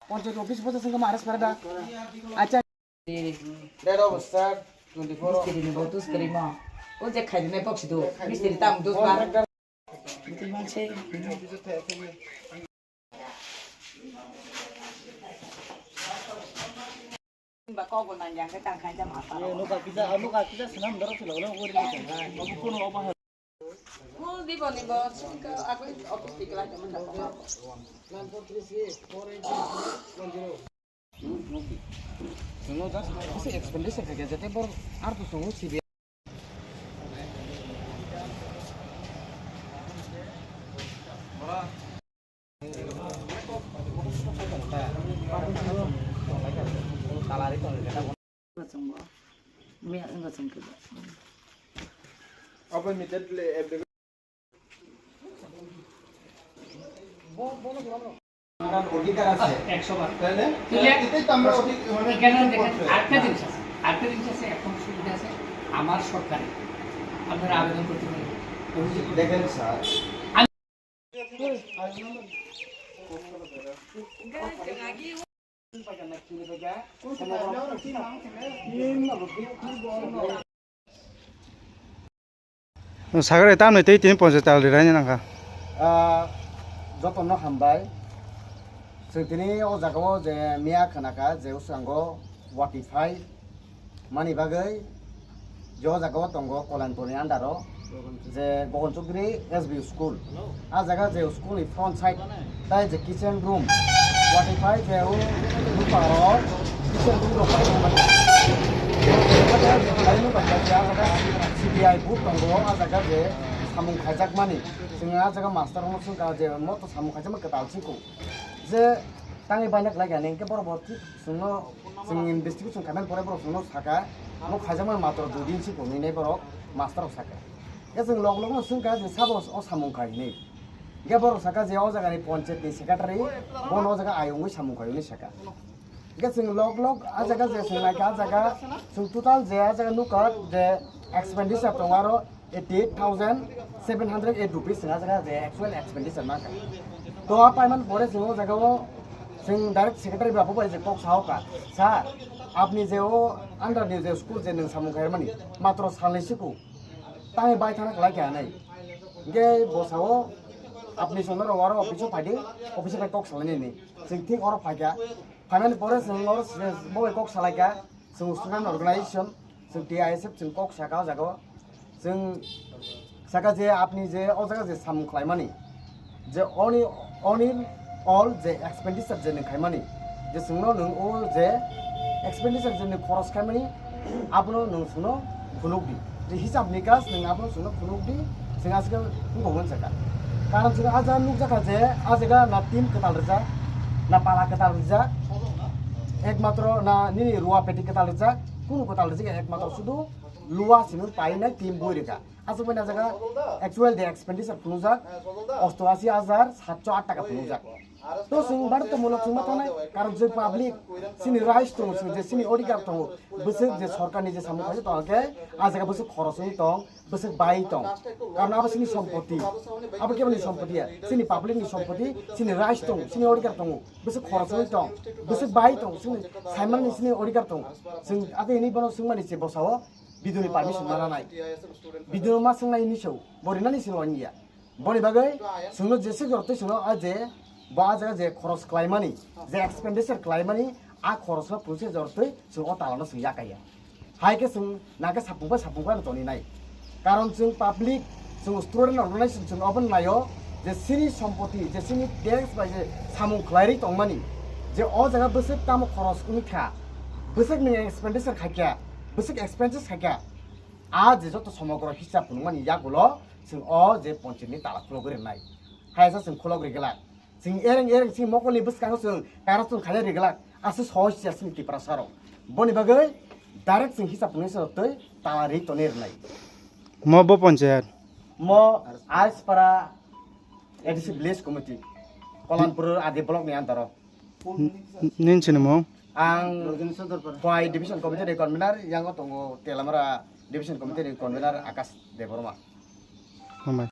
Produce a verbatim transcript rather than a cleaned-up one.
Panchayat office bosa singko maras para da. Acha. Date of start twenty-four. Mistiri ni botus kerimo. O je khairi nai box do. Mistiri tam dos ba. Betul manse. Ba kok bo nang yang ke tang khai jam apa. Nuka kita, nuka kita senam dorok sila ulang uri. Ko di bo ni bo singko aku office di kelai teman dapat. Chwngno just kisa expenditure khaikha, jate borok arto chwngo sibi. আপনার অধিকার আছে। একশো বার। তাহলে? তাহলে এটাই তো আমরা অধিক-, মানে এখানে দেখেন, করতে। আরেকটা জিনিস আছে, আরেকটা জিনিস আছে, এখন সুবিধা আছে, আমার সরকারে আপনারা আবেদন করতে পারেন। অভিযোগ করতে দেখেন স্যার। আমি Sagare tamni tei tini ponchas tal riraini nangkha. Ah, jotono hambai. Chwng tini o jagao je miya khnakha je uskango wati phai mani bagwi je o jagao tongo Kolanpurni under o je Gogon Chukri S B school. Ah jaga je school ni front side tai je kitchen room. Wati phai je o buparo kitchen room rok pai tongmani. Khaini bagwi je ah jaga C B I booth tongo, ah jaga je samung khaijakmani. Chwng ah jaga master rokno swngkha je moto samung khaijakma kwtal siko. Je tangwi baina khlai kha, hwnkhe borok bo thik chwngno, chwng investigation khaimani pore borok chwngno sakha, omo khaijakmani matro dui din siko hinwi borok master rok sakha. Khe chwng log logno swngkha je sabo o samung khai hinwi. Hwnkhe borok sakha je o jagani panchayat ni secretary bono o jaga ayung wi samung khai hinwi sakha. Hwnkhe chwng log log a jaga je chwng naikha, a jaga chwng total je a jaga nukha je expenditure tongo aro eighty eight thousand seven hundred eight rupees chwng a jaga je actual expenditure mankha. To a payment pore chwng o jaga o chwng direct secretary babu bai je kok sao ka, "Sir, apni je o under ni je school je nwng samung khaimani matro salnwi siko, tangwi bai thana khlai kha nai." Hwnkhe bo sao, "Apni sono ro aro office o phaidi, office o bai kok salainani." Chwng thik oro phaikha. Phaimani pore chwng oro se bo bai kok salaikha. Chwng student organization, chwng T I S F chwng kok saka o jaga o. Chwng saka je apni je o jaga je samung khlaimani, je oni, oni all je expenditure je nwng khaimani, je chwngno nwng o je expenditure je nwng khoros khaimani, abono nwng chwngno phunuk di. Je hisab nikas nwng abono chwngno phunuk di, chwng aswk wngkha hwn saka. Karon chwng a jaga nukjakha je a jaga na tin kwtal rijak, na pala kwtal rijak, ekmatro na nini ruwa peti kwtal rijak, kunu kwtal rijak ya, ekmatro sudu luwa simi painai tin bui rikha. Aswk bai na jaga actual de expenditure phunukjak osto asi hajar satso at taka phunukjak. To chwng bharatmulok chwngma thanai, karon je public chini rights tongo, chini je chini odhikar tongo, bwswk je sorkarni je samung khaijak tongkhe a jaga bwswk khoros wngwi tong, bwswk bai tong, karon abo chini sompoti, abo keboni sompoti ya, chini public ni sompoti, chini rights tongo, chini odhikar tongo, bwswk khoros wngwi tong, bwswk bai tong, chini saimanni chini odhikar tongo, chwng ate hinwi bono swngmani se bosao biduni permission mana nai, biduni ma swngnai hinwi sao, bo rinani se waniya. Boni bagwi chwngno jesa jortwi chwngno a je bo a jaga je khoros khlaimani, je expenditure khlaimani, a khorosno pungse jortwi chwng o talano chwng yakaiya. Hai khe chwng nangkhe sapung bai sapung bai toni nai. Karon chwng public, chwng student organization chwng obo naio je chini sompoti, je chini tax bai je samung khlairwi tongmani, je o jaga bwswk tamo khoros wngkha, bwswk nwng expenditure khaikha, bwswk expenses khaikha, a je joto somogro hisab phunukmani yagulo, chwng o je ponchayat ni tala khulogwi rwnai. Hai sa chwng khulogwi glak. Chwng ereng ereng chini mokolni bwskango chwng corruption khaina ri glak. Aswk sohor siya chini Tiprasa rok. Boni bagwi direct chwng hisab phunuknai se twi tala ri tonwi rwnai. Mo bo ponchayat? Mo Aispara A D C village committee, Kolanpur Adi block ni under o. N-, nini sinimung? Ang Rojini Sodorpara. Khowai division committee ni convener, yang o tongo Telamara division committee ni convener Akash Debbarma. Hambai.